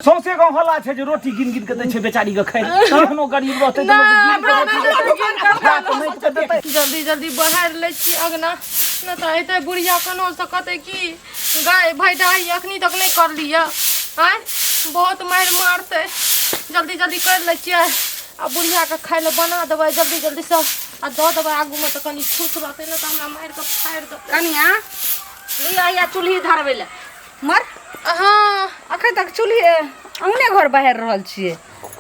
सौंसे गाँव हल्ला छै जे रोटी गिन गिन के दै छै बेचारी के खाइ लए। केहनो गरीब रहतै तऽ लोक गिन के रोटी देतै, खा कऽ नापि कऽ देतै। जल्दी जल्दी बहारि लै छी अङ्गना, नहि तऽ अयतै बुढ़िया कोनो से कहतै कि गाय भैडाही अखनी तक नहि करलियै। आँय, बहुत मारि मारतै। जल्दी जल्दी करि लै छियै आ बुढ़ियाके खाइ लए बना देबै जल्दी जल्दीसँ आ दऽ देबै आगूमे तऽ कनि खुश रहतै, नहि तऽ हमरा मारि कऽ फाड़ि देतै। कनिया लिअ या चूल्ही धरबै लए। मर हाँ, अखन तक चूल्ही अंगने घर बहारि रहल छियै।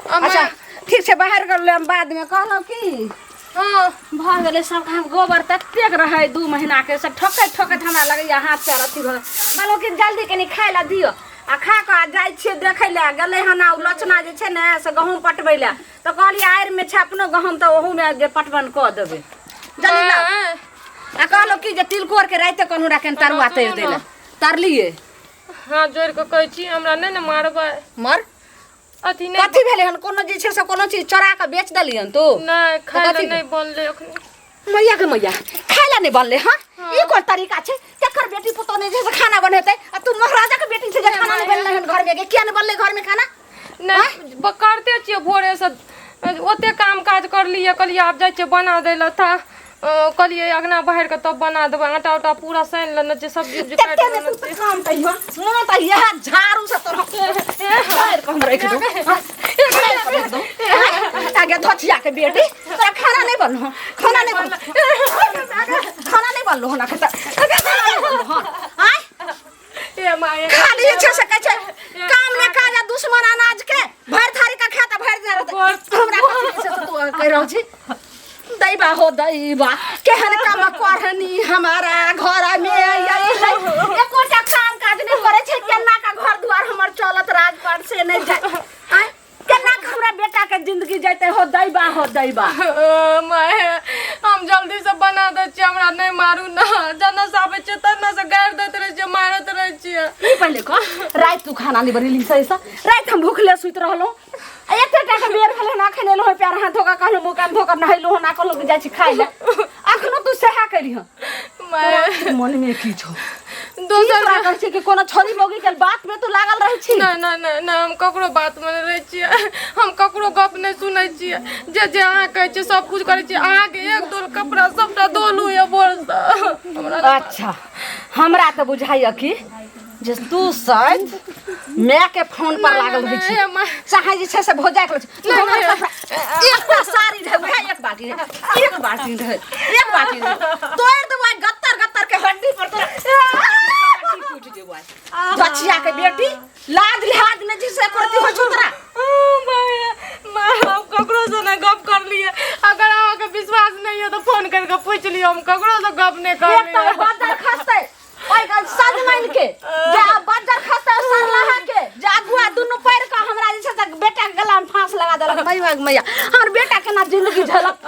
अच्छा ठीक छै, बाहर कर लेब बादमे। कहलहुँ की, हाँ, भऽ गेलै सब काम। गोबर ततेक रहै 2 महीनाके, सब ठोकैत ठोकैत हमरा लगैया हाथ पैर अथी भऽ गेल। कहलहुँ कि जल्दी कनि खाइ लए दियौ आ खा कऽ आ जाइ छियै देखै लए। गेलै हन आ ओ लचना जे छै ने से गहूँम पटबै लए, तऽ कहलियै आड़िमे छै अपनो गहूँम, तऽ ओहूमे जे पटवन कऽ देबै। जल्दी लाउ। आ कहलहुँ कि जे तिलकोरके रातिे कहलहुँ रह कनि तरुआ तरि दै लए, तरलियै? हाथ जोड़ि कऽ कहै छी, हमरा नहि ने मारबै। मर अथी नहि कथी भेलै हन? कोनो जे छै से कोनो चीज चोरा कऽ बेच देलियन तू? नहि, खाय लए कथी? नहि बनलै अखनी। मैया के मैया, खाय लए नहि बनलै? हँ, ई कोन तरीका छै? केकर बेटी पुतोह नहि जे छै से खाना बनेतै आ तू महाराजा के बेटी छै जे खाना नहि बनलै हन घरमे? गे, किया नहि बनलै घरमे खाना? नहि, करते छियै भोरेसँ ओते काम काज करलियै। कहलियै आब जाइ छियै बना दै लए, तऽ कहलियै अगना बहारि कऽ तब बना देबै। आटा उटा पूरा सानि लेने छियै, सब्जी उब्जी काटि कते ने लेने तू छियै। तऽ काम कहियो मोन तऽ इएह झाड़ू से तोरा मारि कऽ हम राखि दऊ, मारि कऽ राखि दऊ। आगे धोचिया के बेटी, तोरा खाना नहि बनलो? खाना नहि बनलो? खाना नहि बनलो हन अखन तक? खाना नहि बनलो हन? आँय, ए माय, खाली जे छै से कहै छै काम ने काज आ दुश्मन अनाज के। भरि थारी का खाता भरि दिन रहतै। हमरा कथी जे छै से तू कहि रहल छी? दैबा हो दैबा, केहन काम करनी हमारा घर में अइलै। एकोटा काम काज नहि करै छै। केना का घर दुआर हमर चलत राजपाट से नहि जाय? आँय, केना के हमरा बेटा के जिंदगी जैते? हो दैबा, हो दैबा। माय, हम जल्दी से बना दै छियै, हमरा नहि मारू ने। जना से आबै छियै तना से गारि दैत रहै छियै, मारैत रहै छियै। ई पहिले कह, राति तू खाना नहि बनेली सही से? राति हम भूखले सुति रहलहुँ आ एते टा के बेर भेलै हन, अखन एलहुँ हँ, पैर हाथ धोकऽ कहलहुँ, मुँह कान धोकऽ नहेलहुँ हन आ कहलहुँ कि जाइ छी खाइ लए। अखनो तू सएह करी हँ? माय, मनमे की छौ? दोसर तोरा कहै छै कि कोनो छोरी मौगी के बात में तू लागल रहै छी? नहि नहि नहि नहि, हम ककरो बात मे नहि रहै छियै, हम ककरो गप नहि सुनै छियै। जे जे अहाँ कहै छियै सब कुछ करै छियै। अहाँके एक दो कपड़ा सबटा धोलू यऽ भोरसँ हमरा। अच्छा, हमरा तऽ बुझाइया कि जे तू शायद माय के फोन पर लागल रहै छी, चाहे जे छै से भौजाइ के नहि, हमर नहि। कपड़ा एकटा साड़ी रहै, उएह एक बाटी रहै, एक बाटी रहै, एक बाटी रहै। तोड़ि देबो आइ गत्तर गत्तर के हड्डी पर तोरा हड्डी टूटि जेबो आइ। बचिया के बेटी, लाज लिहाज नहि छै से करती होइ छौ तोरा? माय, हम ककरोसँ नहि गप करलियै। अगर अहाँके विश्वास नहि यऽ तऽ फोन करि कऽ पूछि लियौ, हम ककरोसँ गप नहि एक तऽ करलियै। बज्जर खसतै ओहि सजमनि के, जे आब बज्जर खसतै ओहि सरलाहा के, जे अगुआ दुनू पैर के हमरा जे छै से बेटा के गला में फांस लगा देलक। मैया गे मैया, हमर बेटा केना जिंदगी झेलत?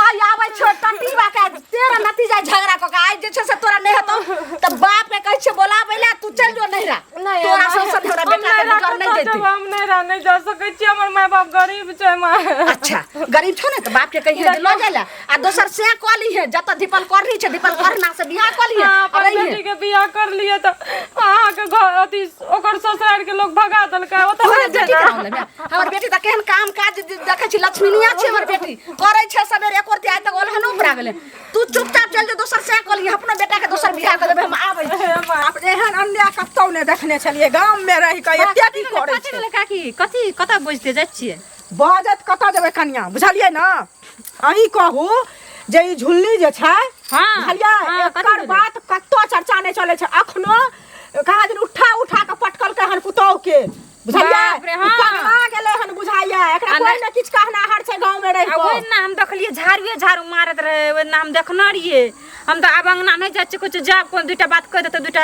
आइ आबै छौ टटीबा के तेरा नतीजा झगड़ा कऽ के आइ जे छै से तोरा नहि हेतौ तऽ बाप के कहै छियै बोलाबै लए, तू चलि जो नैहरा। नहि, तोरा हम सब से हमरा बेटा के नैहरा गुजर नहि कतऽ जैतै। जेबै? हम नैहरा नहि जा सकै छी, हमर माय बाप गरीब छै माय। अच्छा, गरीब छौ ने तऽ बाप के कहिहे जे लऽ जाय लए आ दोसर से कऽ लीहे। जतऽ धीपल करनी छै, धीपल करना से बियाह कऽ लीहे। अहाँ अपन रहिहे। बेटी के बियाह कर लिए तऽ अहाँके घर अथी ओकर ससुराल के लोग भगा देलकै ओतऽ। हमर नहि बेटी छै केना होलै? हमर बेटी तऽ केहन काम काज देखै छी, लक्ष्मीनिया छै हमर बेटी, करै छै सबेरे एको रत्ती आइ तक ओलहनो उपरा गेलै। तू चुपचाप चल जो, दोसर से कऽ लीहे, अपनो बेटा के दोसर बियाह कऽ देबै। हम आबै छी। बाप रे, एहन अन्याय कतौ नहि देखने छलियै। गाम मे रहि कऽ एते की करै कथी छै? भेलै काकी? कथी कतऽ बजिते जाइ छियै? बजत कतऽ जेबै कनिया, बुझलियै ने? अहीं कहू जे ई झुल्ली जे छै, बुझलियै? हाँ, कथी एकर भेलै? बात कतौ चर्चा नहि चलै छै। अखनो कहाँ दिन उठा उठा कऽ पटकलकै हन पुतोहु के, बुझलियै? बाप रे, ई हाँ। पगला गेलै हन बुझाइया। एकरा आ कोई नहि- ने किछु कहनाहर छै गाँव मे रहि आ कऽ। ओहि ना हम देखलियै झाड़ुए झाड़ू मारैत रहै, ओहि ना हम देखने रहियै। हम तऽ आब अङ्गना नहि जाइ छियै। कहै छियै जायब, कोन दूटा बात कहि देतै, दूटा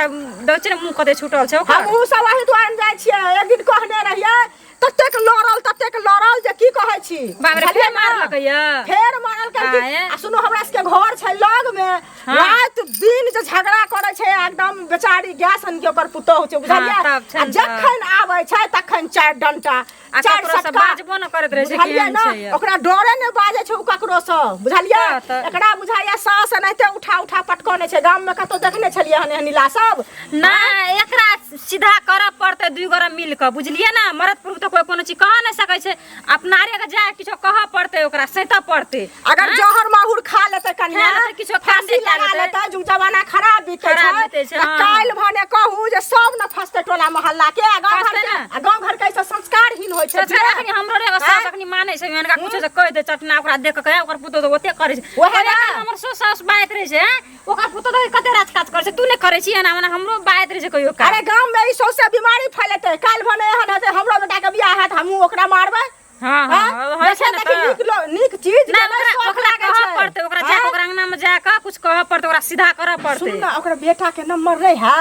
दै छै ने मुँह कतै छूटल छै ओकर। हमहूँ सब एहि दुआरे जाइ छियै। एक दिन कहने रहियै, ततेक लड़ल, ततेक लड़ल जे की कहै छी। बाप रे, बुझलियै फेर ने? मारलकै यऽ? फेर मारलकै की? आए। आ सुनू, हमरा सबके घर छै लग मे। राति दिन जे झगड़ा करै छै एकदम बेचारी गाय सन के ओकर पुतोहु छै, बुझलियै? तब छै आ ने। जखन आबै छै तखन अखन चारि डंटा आ चारि ककरो से सटका बाजबो न करैत रहै छै बुझलियै केहन ने छै ये। ओकरा डरे नहि बाजै छै ओ ककरोसँ बुझलियै तऽ- तऽ। एकरा बुझाइया सास एनाहिते उठा उठा पटकने छै गाममे कतौ देखने छलियै हन एहन नीला सब नहि एकरा सीधा करऽ पड़तै दुइ गोरा मिल कऽ बुझलियै ने मरद पुरुष तऽ कोइ कोनो चीज कह नहि सकै छै अपना आरे के जाय किछो कहऽ पड़तै ओकरा सैतऽ पड़तै अगर जहर माहुर खा लेतै कनिया खा लेतै, किछो फांसी कांडे कए लगा लेतै। लेतै जुग जमाना खराब बीतै खराब छै बीतै छै, तऽ हँ। काल्हि भने कहू जे सब ने फसतै टोला मोहल्ला के आ गाँव घर फसतै के ने। आ गाँव घर के एहिसँ संस्कारहीन होइ छै संस्कार अखनी हमरो रे सास अखनी मानै छै हुनका कुछो से कहि दे चटना ओकरा देख कऽ ओकर पुतोह तऽ ओते करै छै ओएह ने। ओएह हमर सास सास बाजैत रहै छै हैं? ओकर पुतोह तऽ कते राज काज करै छै तू नहि करै छी एना ओना हमरो बाजैत रहै छै कहियो काल अरे गाँव में ई सौंसे बीमारी फैलेतै काल्हि भने एहन हेतै हमरो बेटा के बियाह हैत हमहूँ ओकरा मारबै हाँ हाँ हाँ? होइ छै देखै ने देखी तऽ। नीक नीक चीज नहि के नहि ओकरा शौक ओकरा लागै कहऽ छै। पड़तै ओकरा जाके आँय? ओकरा अंगना में जाके कुछ कहऽ पड़तै ओकरा सीधा करऽ पड़तै सुन ना ओकरा बेटा के नंबर नहीं है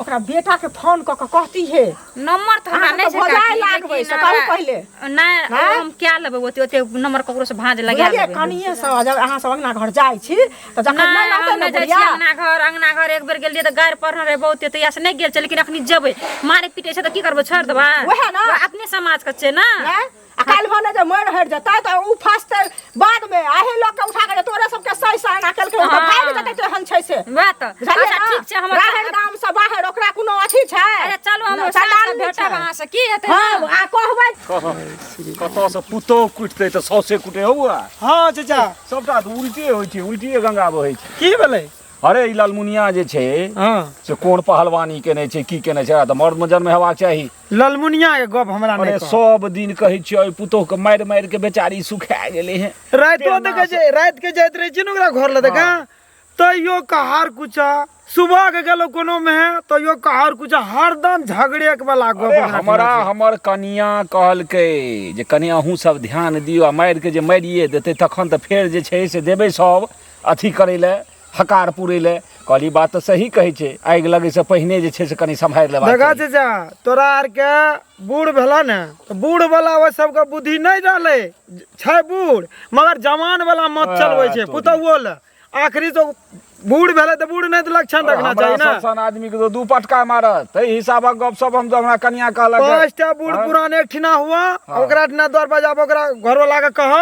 ओकरा बेटा के फोन कऽ के कहती है नंबर तऽ हमरा अहाँ नहि तऽ छै भजाए काकी, लागबै, लेकिन से कहू पहिले। नहि आँय? हम क्या लेबै ओते ओते नंबर ककरो से भाँज लगा बुझलियै लेबै कनिये से जब अहाँ सब अंगना घर जाइ छी तऽ जखन नहि नहि हम रहतै ने नहि जाइ बुढ़िया छियै अंगना घर अंगना घर एक बेर गेलियै तऽ गारि पढ़ने रहै बहुते तहिया से नहि गेल छै लेकिन अखनी जेबै मारे पीटे छै तऽ की करबै छोड़ि देबै ओएह ने। ओ अपने समाज के छै ने आँय? आ काल्हि भने जे मरि हरि जेतै तऽ ओ फसतै बादमे अही लोक के उठा के जे तोरे सबके सही सही एना केलकै ओ तऽ हाँ। भागि जेतै तेहन छै से वएह तऽ बुझलियै अच्छा ने? ठीक छै हमर राहरि गाम से बाहर ओकरा कोनो अथी छै अच्छा चलू हम न, साँझ चंडाल कऽ नहि भेटब छै। अहाँ से की हेतै हँ ने? आ कहबै कतऽसँ पुतोह कुटतै तऽ सौसे कुटे हौआ हँ चाचा सबटा तऽ उल्टे होइ छै उल्टिए गंगा बहै छै की भेलै अरे ई ललमुनिया जे छै हँ से कोन पहलवानी केने छै की केने छै तऽ मर्द मजर में हेबाक चाही ललमुनिया के गप हमरा अरे नहि कह सब दिन कहै छियै ओहि पुतोह के मारि मारि के बेचारी सुखा गेलै हेँ रातिो देखै छै राति के जाइत रहै छी ने ओकरा घर लए देखा तैयो कहार कुचा सुबह के गेलो कोनो में है तैयो कहार कुचा हरदम झगड़े के वाला गप अरे ओकरा हमरा सुनै छै। हमर कनिया कहलकै जे कनि अहूँ सब ध्यान दियौ आ मारि के जे मारिए देतै तखन तऽ फेर जे छै से देबै सब अथी करै लए हकार पुरै लए कहली बात तऽ सही कहै छै आगि लगैसँ पहिने जे छै से कनि सम्हारि लेबाक देखा चाही चाचा तोरा आरके बूढ़ भेला ने तऽ बूढ़ वाला ओहि सबके बुद्धि नहि रहलै छै बूढ़ मगर जवान वाला मत चलबै छै तोरी। पुतहुओ लए आखिरी तो बूढ़ भेलै तऽ बूढ़ नहि तऽ लक्षण रखना हमरा चाही ने सब सन आदमी के तो दू पटका मारत ताहि हिसाबक गप सप हम तऽ हमरा कनिया कहलक हे। पाँचटा बूढ़ पुरान एक ठिना हुआ ओकरा ठिना दरवाजा पर ओकरा घरवाला के कह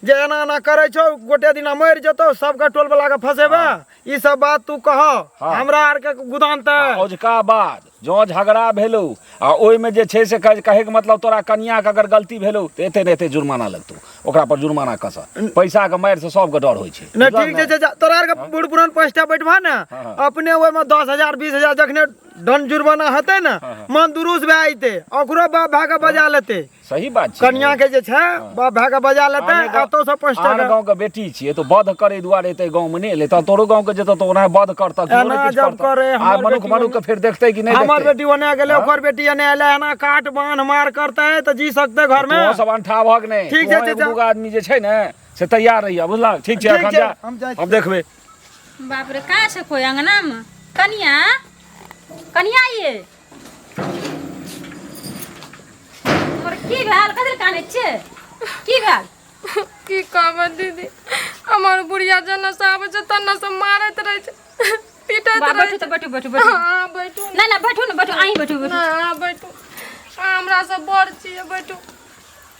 जे एना एना करै छौ गोटे दिना मरि जेतौ सबके टोल वाला के फसेबे ई सब बात तू कह हाँ। हमरा आर के गुदान तऽ औझका बाद जँ झगड़ा भेलौ आ ओहिमे जे छै से कहैके मतलब तोरा कनियाके अगर गलती भेलौ तऽ एते ने एते जुर्माना लगतौ ओकरा पर जुर्माना कस पैसाके मारि से सबके डर होइ छै नहि बुझलह ठीक ने? छै चाचा तोरा आरके बूढ़ पुरान 5टा बैठबा ने हाँ। अपने ओहिमे 10,000 20,000 जखने दंड जुर्माना हेतै ने मन दुरुस्त भए जेतै ओकरो बाप भाय के बजा लेतै सही बात छै कनिया के जे छै बाप भाय के बजा लेतै आने गाँव- एतौ से 5 आन टाका गाँव के बेटी छियै तो वध करे दुआरे एते गाँव में नहि एलै तऽ तोरो गाँव के जेतौ तऽ ओना वध करतऽ कि एना नहि किछु जब करतऽ। करे, आ हमर मनुख बेटी मनुख के फेर देखतै कि नहि हमर देखतै बेटी ओने गेलै ओकर बेटी एने एलै एना काट बान्ह मार करतै तऽ जी सकतै घर में तोहूँ सब अंठा भग नहि ठीक छै, तोहूँ एक चाचा। दूगो आदमी जे छै ने से तैयार रहिया बुझलक ठीक छै ठीक एखन छै, जा हम जाइ छी। हम देखबै बाप रे कहाँ छै कोइ अंगना में कनिया कनिया ये हमर की भेल कथी कानै छियै की भेल की कहबै दीदी हमर बुढ़िया जेना से आबै छै तेना से मारैत रहै छै पीटैत बा, रहै बैठू छै तऽ बैठू बैठू बैठू हाँ बैठू नहि नहि बैठू ने बैठू अहीं बैठू बैठू ना अहाँ बैठू अहाँ हमरा से बड़ छियै बैठू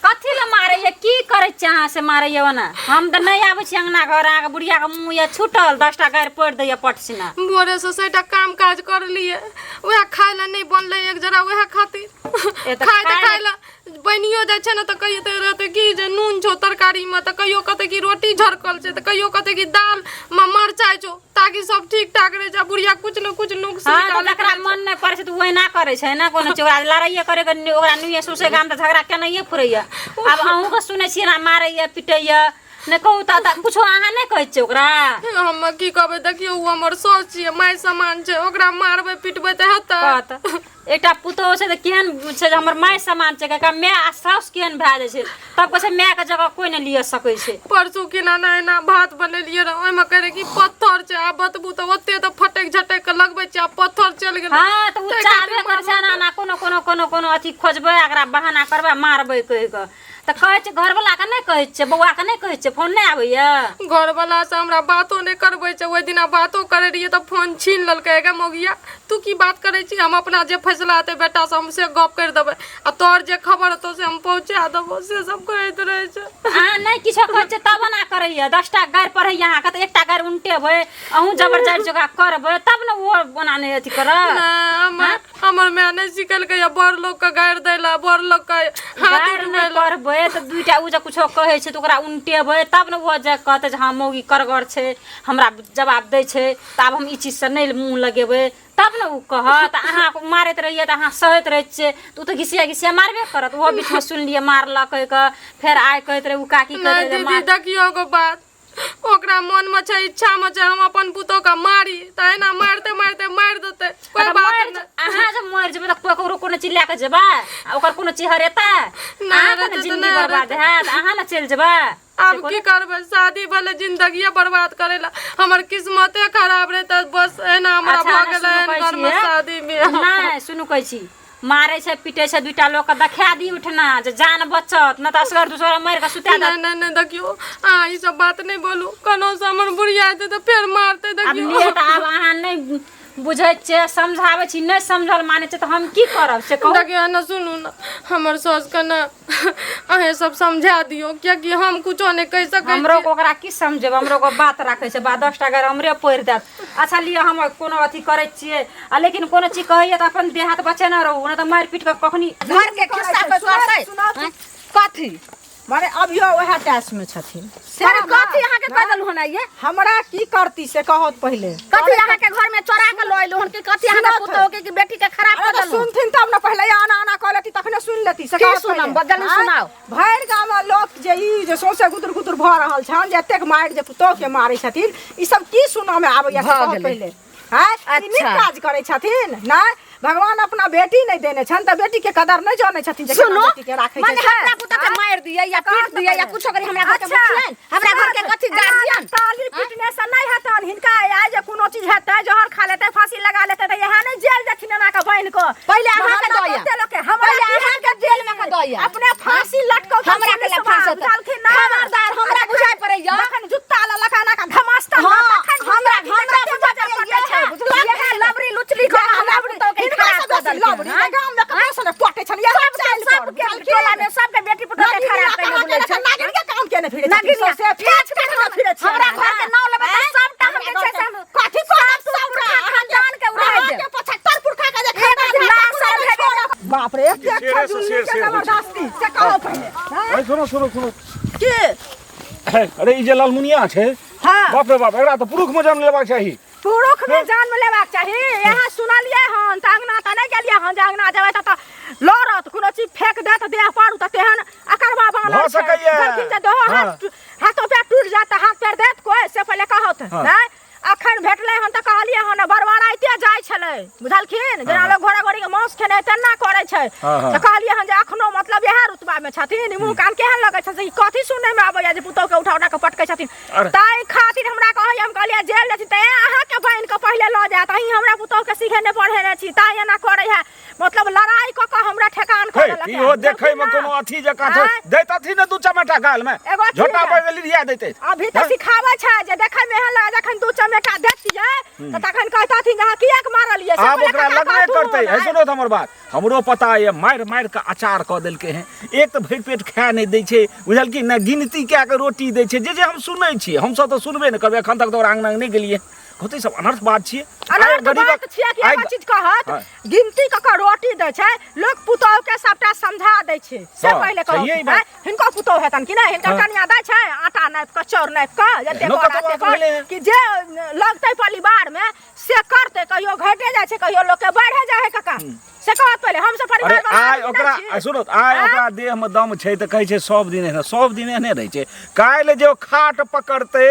कथी लए मारैया की करै छियै अहाँ से मारैया ओना हम तऽ नहि आबै छी अंगना घर अहाँके बुढ़ियाके मुँह यऽ छूटल 10टा गारि पढ़ि दैया पटसिना भोरे से सैटा काम काज करलियै उएह खाय लए नहि बनलै एक जरा उएह खातिर ए तऽ खाय तऽ खाय खाय लए बनियो जाइ छै ने तऽ कहियो तऽ रहतै की जे नून छौ तरकारीमे तऽ कहियो कहतै कि रोटी झरकल छै तऽ कहियो कहतै कि दालमे मरचाइ छौ ताकि सब ठीक ठाक रहै छै आ बुढ़िया कुछ ने कुछ नुक्स हाँ तऽ निकालैत जकरा रहै छै। मन नहि पड़ै छै तऽ ओ एना करै छै ने कोनो चीज ओकरा लड़ाइए करैके ओकरा नुए सौंसे गाम तऽ झगड़ा केनाइए फुरैया आब अहूँके सुनै छियै एना मारैया पिटैया नहि कहू तऽ तऽ कुछो अहाँ नहि कहै छियै ओकरा हम की कहबै देखियौ ओ हमर साउस छियै माय समान छै ओकरा मारबै पिटबै तऽ हेतै कहत एकटा पुतोहु छै तऽ केहन छै जे हमर माय समान छै कका माय आ साउस केहन भए जाइ छै तब कहै छै मायके जगह कोइ नहि लिअ सकै छै परसू केना ना एना भात बनेलियै रहए ओहिमे कहै रहै कि पत्थर छै आ बतबू तऽ ओते तऽ फटकि झटकि कऽ लगबै छियै आ पत्थर चलि गेलै हँ तऽ ओ ताहि चाहबे खातिर करै छै एना एना कोनो कोनो कोनो कोनो अथी खोजबै एकरा बहाना करबै मारबै कहि कऽ तऽ कहै छै घरवला के नहि कहै छियै बौआ के नहि कहै छियै फोन नहि आबैया घरवला से हमरा बातो नहि करबै छै ओहि दिना बातो करै रहियै तऽ फोन छीन लेलकै गे मौगिया तू की बात करै छी हम अपना जे फैसला हेतै बेटासँ हम से गप करि देबै आ तोहर जे खबर हेतौ से हम पहुँचा देबौ से सब कहैत रहै छै अहाँ नहि किछो कहै छियै तब एना करैया 10टा गारि पढ़ैया अहाँके तऽ एकटा गारि उनटेबै अहूँ जबरदस्ती ओकरा करबै तब ने ओहो ओना नहि अथी करत नहि हमर हमर माय नहि सिखेलकै या बड़ लोकके गारि दै लए बड़ लोकके हाथ गारि उठबै नहि लए पढ़बै तऽ दुइटा ओ जे कुछो कहै छै तऽ ओकरा उनटेबै तब ने ओहो जे कहतै जे हँ मौगी करगर छै हमरा जवाब दै छै तऽ आब हम ई चीजसँ नहि मुँह लगेबै तब ने ओ कहत अहाँ मारैत रहियै तऽ अहाँ सहैत रहै छियै तऽ ओ तऽ घिसिया घिसिया मारबे करत ओहो बीचमे सुनलियै मारलक कहि कऽ फेर आइ कहैत रहै ओ काकी कहैत नहि रहै जे दीदी मार देखियौ एगो बात ओकरा मनमे छै इच्छामे छै हम अपन पुतोहके मारी तऽ एना मारिते मारिते मारि देतै कोइ तऽ बात मरि नहि अहाँ जे मरि जेबै तऽ कोइ ककरो कोनो चीज लए कऽ जेबै आ ओकर कोनो चीज हरेतै अहाँके ने हेतै तऽ जिंदगी नहि बर्बाद हैत अहाँ ने चलि जेबै आब की करबै शादी भेलै जिंदगिए बर्बाद करै लए हमर किस्मते खराब रहै तऽ बस एना हमरा अच्छा, भऽ अहाँ गेलै सुनू एहन कहै घरमे छियै। शादी बियाह नहि सुनू कहै छी मारै छै पीटै छै दुइटा लोकके देखा दी उठना जे जान बचत नहि तऽ असगर दुसगर मारि कऽ सुता देत नहि नहि नहि देखियौ अहाँ ई सब बात नहि बोलू कोनो से हमर बुढ़िया एतै तऽ फेर मारतै आब देखियौ लिअ तऽ आब अहाँ नहि बुझै छियै समझाबै छी नहि समझल मानै छै तऽ हम की करब से कहू देखियौ ने सुनू ने हमर सासुके ने अहेँ सब समझा दियौ किएकि हम कुछो नहि कहि सकै हमरो छी ओकरा की समझेबै हमरो के बात राखै छै बा 10टा गारि हमरे पढ़ि देत अच्छा लिअ हम कोनो अथी करै छियै आ लेकिन कोनो चीज कहैया तऽ अपन देह हाथ बचेने रहू नहि तऽ मारि पीट कऽ कखनी घर के खिस्सा कोइ करतै सुनाउ आँय? कथी माने अभियो वएह टैच में छथिन से अरे ना, कथी अहाँके कह देलहुँ हन ये हमरा की करती से कहत पहिले कथी अहाँके घर में चोरा के लऽ एलहुँ हन कि कथी अहाँके सुनत। पुतोह के कि बेटी के खराब अरे कऽ तऽ देलहुँ सुनथिन तब ने पहिले आना आना कऽ लेती तखने सुनि लेती से की कहत सुनम? पहिले। बदलू आँय? सुनाउ। भरि गाम मे लोक जे ई जे सौंसे गुदुर गुदुर भऽ रहल छनि जे एतेक मारि जे पुतोह के मारै छथिन ई सब की सुनऽ मे आबैया से भऽ कहत गेलै। पहिले आँय? ई नीक अच्छा। काज करै छथिन नहि भगवान अपना बेटी नहि देने छनि तऽ बेटी के कदर नहि जानै छथिन जे केना सुनू बेटी के राखै छै माने से। हमरा पुतोह के आँय? मारि दियै या पीट दियै या कुछो करी हमरा घर के अच्छा, मुखिया हमरा घर के कथी गार्जियन ताली पीटने से नहीं हेतन हिनका आइ जे कोनो चीज हेतै जहर खा लेतै फांसी लगा लेतै तऽ इएह नहि जेल जेथिन एना के बान्हि कऽ पहिले अहाँके मोहल्ला दऽ बहुते लोकके हमरा पहिले की अहाँके जेल में के दऽ अपने फांसी लटकौ हमरा के लए फांसी बुझलखिन ना खबरदार हमरा बुझाइ पड़ैया जखन जुत्ता लऽ लऽ कऽ एना कऽ घमासता हाँ, तखन हमरा बुझिया हमरा कि बुझा कते पड़ैया पटै छै बुझलक इएह लबरी लुचली कऽ हमरा पुतोह के हिनका खराब सब कऽ बेसी देलखिन लबरी ने गाम में ककरो से ने पटै छनि इएह सबके चालि पर सबके बुझलखिन? टोला में सबके बेटी पुतोह के नागिन खराब बिना कइले कहाँ बोलै के छै नागिन के काम केने फिरै छथिन नागिनिया सौंसे फेच फेच के फिरै छियै हमरा घर के नाव लेबै तऽ सबटा हम जे छै से हम कथी करब सब पुरखा खानदान के उड़ा देब अहाँके 75 पुरखा के जे खानदान एक है, लाश तकरो आर नहि भेटत। छोड़ब। बाप रे एते शेरे से खजूर शेर के शेर होइ छै। जबरदस्ती से कहो पहिले हाँ? अरे सुनो सुनो सुनो के अरे ई जे लालमुनिया छै हाँ बाप रे बाप एकरा तऽ पुरुख में जन्म लेबाक चाही पुरुख में जन्म लेबाक चाही यहाँ सुनलियै हन तऽ अंगना तऽ नहि गेलियै हन जे अंगना जेबै तऽ लड़त कोनो चीज फेंक देत देह पर तऽ तेहन अकरबा बानर भऽ छै। सकैए। कहलखिन जे देहो हाँ। हाथ हाथो पैर टूटि जायत तऽ हाथ पैर देत कोइ से पहिले कहत हाँ। नहि अखन भेटलै हन तऽ कहलियै हन बड़बड़ाइते जाइ छलै बुझलखिन जेना लोक घोड़ा घोड़ी के मांस खेने तेना करै छै हाँ, हाँ। तऽ कहलियै हन जे अखनो मतलब इएह रुतबा मे छथिन ई मुँह कान केहन लगै छै से ई कथी सुनै मे आबैया जे पुतोह के उठा उठा के पटकै छथिन अरे। ताहि खातिर हमरा कहैया हम कहलियै जेल लेथिन तऽ अहाँके बान्हि कऽ पहिले लऽ जायत अहीं हमरा पुतोह के सिखेने पढ़ेने छी ताहि एना करै है मतलब लड़ाई कऽ कऽ हमरा ठेकान कऽ हे देलक इहो देखै मे कोनो अथी जकाँ छै आँय? दैतथिन ने दू चमेटा गाल मे एगो अथी झोटा है। पर लिरिया दैते अभी तऽ सिखाबै छै जे देखै मे एहन लगे जखन दू चमेटा देतियै तऽ तखन कहतथिन जे अहाँ किएक मारलियै से आब पहिले ओकरा कका लगबे कहथुन, करतै है आँय? सुनो तऽ हमर बात हमरो पता यऽ मारि मारि कऽ अचार कऽ देलकै हेँ एक तऽ भरि पेट खाए नहि दै छै बुझलखिन ने गिनती कए कऽ रोटी दै छै जे जे हम सुनै छियै हमसभ तऽ सुनबे नहि करबै एखन तक तऽ ओकरा अङ्गना नहि गेलियै कहतै सब अनर्थ बात छियै आइ अनर्थ गरीबक बात छियै कि आइ एगो चीज कहत हाँ। गिनती कऽ कऽ रोटी दै छै लोक पुतोह के सबटा समझा दै छै से हाँ, पहिले कहू सहिए ई बात। आँय, हिनको पुतोह हेतन कि नहि हिनकर हाँ। कनिया दै छै आटा नापि कऽ चाउर नापि कऽ जते एहनो गोरा कतौ ते बात भेलै हँ? कि जे लगतै परिवार में से करतै कहियो घटे जाइ छै कहियो लोक के बढ़े जाइ है काका से कहत पहिले हम सब अरे परिवार वाला आइ आदमी ओकरा नहि छी। आइ सुनो आइ आँय? ओकरा देह में दम छै तऽ कहै छै सब दिन एहने सब दिन एहने रहै छै काल्हि जे ओ खाट पकड़तै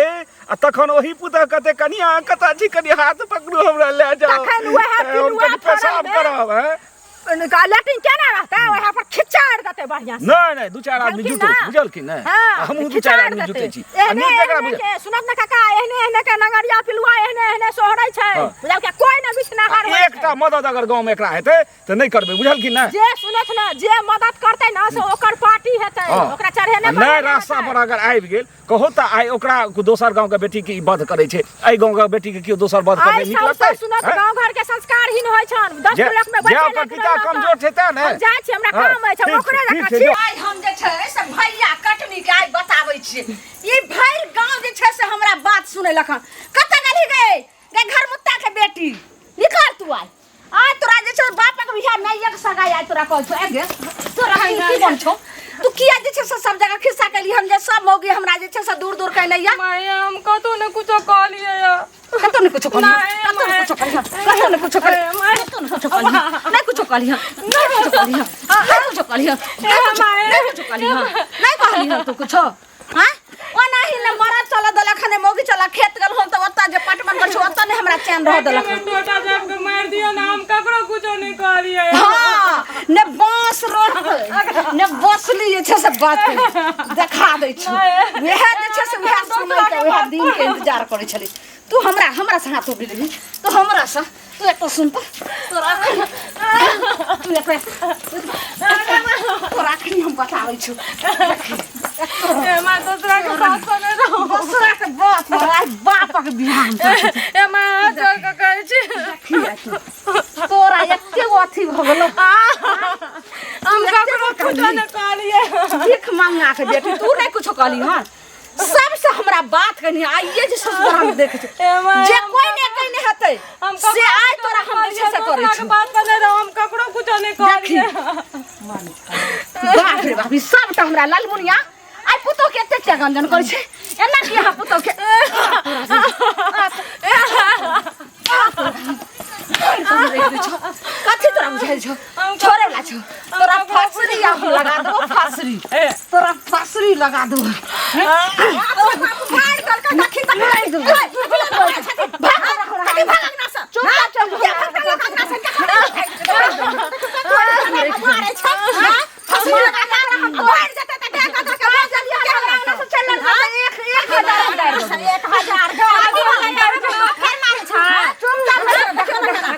आ तखन ओही पुतह कहतै कनिया कतऽ छी कनि हाथ पकड़ू हमरा लए जाउ तखन वएह हम पिलुआ कनि पेशाब फड़ल मे- करब हैं लेटिन केना रहतै ओएह पर खिचाड़ देतै बढ़िया से। नहि नहि दू चारि आदमी बुझलखिन जुटो ना? बुझलखिन ने हाँ, हमहूँ दू चारि खिचाड़ आदमी देतै। जुटै छी आ एहने नीक जकरा एहने बुझ के सुनत ने काका एहने एहने के नंगरिया पिलुआ एहने एहने सोहरै छै हाँ। बुझलकै कोई ने बिछनाहार होइ छै। एकटा मदद अगर गाँवमे एकरा हेतै तऽ नहि करबै बुझलखिन ने जे सुनत ने जे मदद करतै ने से ओकर पार्टी हेतै हाँ। ओकरा चढ़ेने आ नहि बढ़ेने रास्ता हेतै। पर अगर आबि गेल कहो तऽ आइ ओकरा दोसर गाँवके बेटीके ई वध करै छै एहि गाँवके बेटीके केओ दोसर वध करबै आइ नीक सब लगतै सब सुनत हैं? गाँव घर के संस्कारहीन होइ छन 10 जे ब्लॉक में जे बैठे ओकर पिता कमजोर छै तें ने हम जाइ छी हमरा हाँ, काम अछि हम ठीक ओकरे छै, ठीक जकाँ छै, छी जाउ। आइ हम जे छै से भैया कटनी के आइ बताबै छियै ई भरि गाँव जे छै से हमरा बात सुनेलक हन कतऽ गेलही गे गे घर मुत्ता के बेटी निकल तू आइ आइ तोरा जे छै बापक बियाह नहि एक सगाई आइ तोरा कहै छौ आइ गे तोरा की की बन छौ तू किया जे छै से सब जगह खिस्सा केली हम जे सब मौगी हमरा जे छै से दूर दूर कहने या माय हम कतौ ने कुछो कहलियै या कतौ ने कुछो कहलियै नहीं, कतौ ने माय। कुछो कहलियै कतौ ने कुछो कहलियै माय। कतौ ने कुछो कहलियै नहि कुछो कहलियै नहि कुछो कहलियै नहि कुछो कहलियै नहि कुछो नहि कुछो कहलियै नहि कहलियै तू कुछो हाँ ओनाही ने मरद चल देलक हन मौगी चल खेत गेल हम तऽ ओतऽ जे पटवन पर छौ ओतऽ नहि हमरा चैन रह देलक हन। टोटा जाब के मारि दियौ ने हम ककरो कुछो नहि कहलियै हाँ ने बांस रोपतै ने बसली जे छै से बात देखा दै छौ वएह जे छै से वएह समय के वएह दिन के इंतजार करै छली तू हमरा हमरा से हाथ उठि लेबही तू हमरा से तू एतऽ सुन तऽ तोरा अखन तू एतऽ तोरा अखनी हम बताबै छौ ए माय दोसरा के साथ संगे रहू दोसरा के बाप पर आइ बापक बियाह हम करै छी। ए माय हाथ जोड़ के कहै छी देखी आइ तू। तोरा एते गो अथी भऽ गेलौ हम ककरो कुछो नहि कहलियै भीख मंगा के बेटी तू नहीं कुछो कहली हन सबसे हमरा बात कहनी आइए जे ससुर हम देख ए माय, जे हम कोई ने कहने हेतै हम से आइ तोरा हम जे छै से करै दोसरा के छी बात पर नहि रहू हम ककरो कुछो नहि देखी कहलियै बाप रे बाप ई सबटा हमरा लालमुनिया आइ पुतोह के एते किया गंजन करै छै एना किया अहाँ पुतोह के कथी तोरा बुझाइ छौ छोड़े वाला छौ तोरा फांसरी हम लगा देबो फांसरी तोरा फांसरी लगा देबो मार देलकै देखी तऽ मारि देबो भाग भाग अंगना से चुप चुप भाग अंगना से मारे छै फांसरी लगा के मार जेतै तऽ डेग कऽ के मार जल्दी हमरा अंगना से चल एक एक हजार फेर मारे छै चुप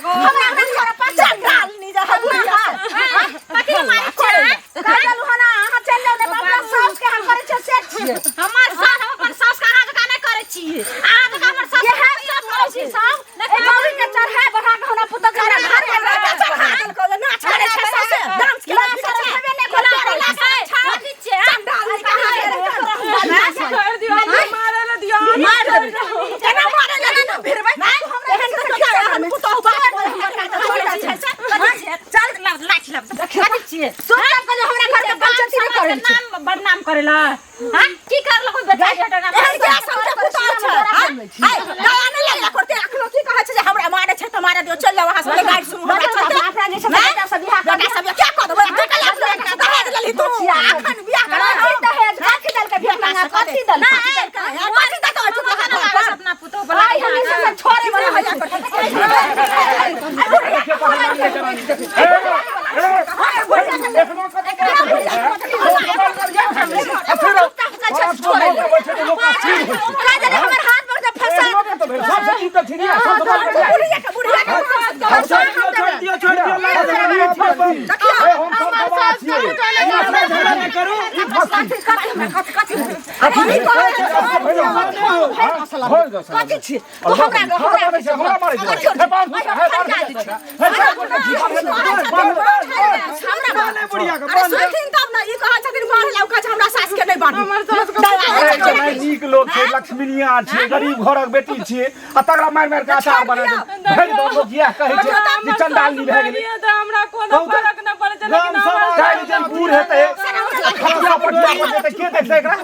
हमरा अंगना से तोरा पचास डालनी जा कथी मारे छै कहलु हन अहाँ चल जाउ ने अपना सास के हम करै छियै से छियै हमर सास हम अपन सास के अहाँ जकाँ नहि करै छियै अहाँ जकाँ हमर सास इएह सब करै छी सब ए मौरी के चढ़ा बढ़ा के हमरा पुतोह के हमरा घर के राजा चढ़ा देलकौ जे नाच करै छै सौंसे डांस के नाच करै छै चंडाल कहाँ छोड़ि दियौ हमरा मारै लए दियौ मार देबै केना मारे लए ना भिड़बै हमरा एहन तऽ क्या एहन पुतोह बाप चल लाठी लब कथी छियै सुन कहलियै हमरा घर के बेइज्जती नहि करै छै नाम बदनाम करेला हां की करलक ओइ बेटा बेटा नाम एहन क्या सबके पुतोह छै आइ दया नहि लगला करते अखनो की कहै छै जे हमरा मारे छै तऽ मारे दियौ चलि जाउ अहाँ सब गाड़ि सुनू हमरा चलते अपना जे छै बेटा सब बियाह बेटा सब क्या कऽ देबै तू कल अपना दहेज लेलही तू अखन बियाह करा कथी दहेज कथी देलकै भीख मंगा कथी देलकै कथी देतौ चुप रह अपना पुतोह बला आइ हम ई सब छोड़े वाला होइ छै का जाने हमर हाथ पर जे फंसा बुढ़िया के बुढ़िया के छोड़ दियो छोड़ दियो झगड़ा नहि करू कथी कथी कथी कथी छी तू हमरा हमरा नहि बुढ़िया के अरे बंद सुनथिन तब ने ई कहै छथिन मारे ला ओ कहै छै हमरा सास के नहि बान्हू हमर सास के नीक लोक छै लक्ष्मीनिया छियै गरीब घरक बेटी छियै आ तकरा मारि मारि के अचार बना दे भरि गाँव लोक इएह कहै छै जे चंडालनी भए गेलै तऽ हमरा कोनो कहू तऽ। फरक नहि पड़ै छै लेकिन गाम सब हमर काल्हि जब बूढ़ हेतै खटिया पटिया पर जेतै के देखतै एकरा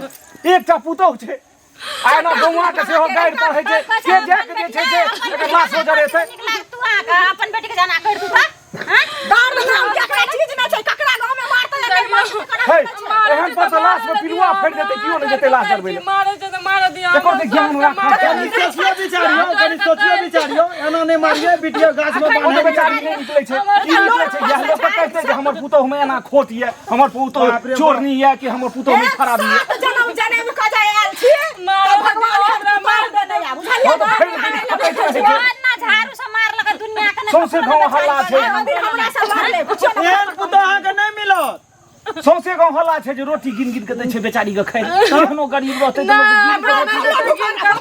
एकटा पुतोहु छै आ एना गौआँ के सेहो गारि पढ़ै छै के जाय के जे छै से एकर लाशो जरेतै नीक लागत तू अहाँके अपन बेटी के जाना कर दू तऽ दार नाम के चीज नहि छै ककरा गाँव में मारतै या नहि हे, एहन पर तऽ लाश में पिलुआ फाड़ि देतै, केओ नहि जेतै लाश जरबै लए। मारे छै तऽ मारे दियौ। एकर तऽ ज्ञान राखऽ कनि सोचियो विचारियो, कनि सोचियो विचारियो, एना नहि मारियो बिटिया, गाछ में ओ तऽ बान्है। बेचारी नहि निकलै छै, की निकलै छै? इएह लोक तऽ कहतै जे हमर पुतोहु में एना खोट यऽ, हमर पुतोहु बाप रे बाप। चोरनी यऽ, कि हमर पुतोहु में खराबी यऽ। सात जनम जनम कऽ जाय आयल छी तऽ भगवान एहन मार देने या, बुझलियै? हँ तऽ फेर खतैत रहै छै। ना झाड़ू से मारलक दुनिया के। सौंसे गाँव हल्ला छै। हमरा से लड़ले पुछियो ने। एहन पुतोह अहाँके नहि मिलत। सौंसे गाँव हल्ला छै जे रोटी गिन गिन के दै छै बेचारी के खाइ। केहनो गरीब रहतै तऽ लोक गिन के रोटी देतै,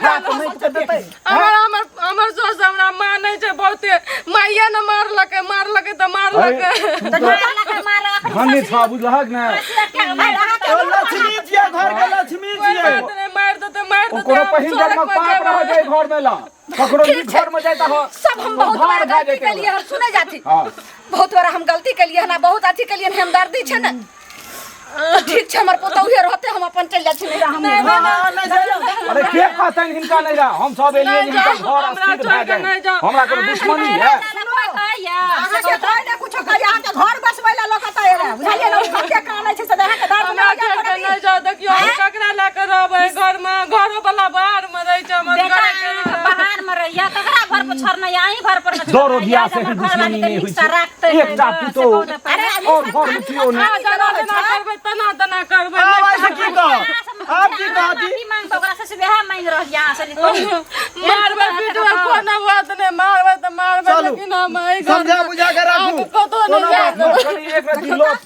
खा कऽ माटि के देतै। हमर हमर हमर सास हमरा मानै छै बहुते। माइये ने मारलकै, मारलकै तऽ मारलकै। धन्य छह, बुझलहक ने? ओ लक्ष्मी छियै, घर के लक्ष्मी कोइ छियै। बात नहि, मारि देतै, मारि ओ देतै। कोनो हम पहिल सड़क जन्मक पर पाप जेबै। रह जाय घर में ला ककरो नीक घर में जाय तऽ सब हम बहुत उद्धार बार भए गलती जेतै। केलिए हन, सुनै जाती। हाँ। बहुत बार हम गलती केलिए हन आ बहुत अथी केलिए हन। हमदर्दी छै ने, ठीक छै, हमर पुतौहे रहते, हम अपन चलि जाइ छी। नहि हम हाँ, नहि जाइयो। अरे के कहतनि हिनका नहि रह? हम सब एलियै जे हिनकर घर हमरा अस्थिर छोड़ि भए कऽ नहि जाय। जाउ। हमरा कोनो दुश्मनी है? अहाँके कोइ ने कुछो कहैया, अहाँके घर बसबै लए लोक एतऽ एलै, बुझलियै ने? ओ कते कानै छै से अहाँके दर्द हमरा नहि छोड़ि कऽ नहि जाउ। देखियौ, हम ककरा लए कऽ रहबै घरमे? घरो वाला बाहरमे रहै छै, हमर बेटा घरे के अहाँके बाहर में रहैया, ककरा घर पर छोड़ने या अहीं घर पर ने? दौड़ो धिया से एहन दुश्मनी नहि होइ छै। एकटा पुतोहु और घर में केओ नहि। जेना जेना करबै तेना तेना करबै। आब ऐसे की कह, आब की कहती? माफी मांग ओकरा से, वएह मांगि रहल यऽ अहाँ से। कहू। मारबै पिटबै कोनो बात नहि, मारबै तऽ मारबै। चलू, लेकिन हम एहि समझा बुझा के राखू। कतहु नहि कोनो जायब। बात नहि। कनि एक रत्ती लोक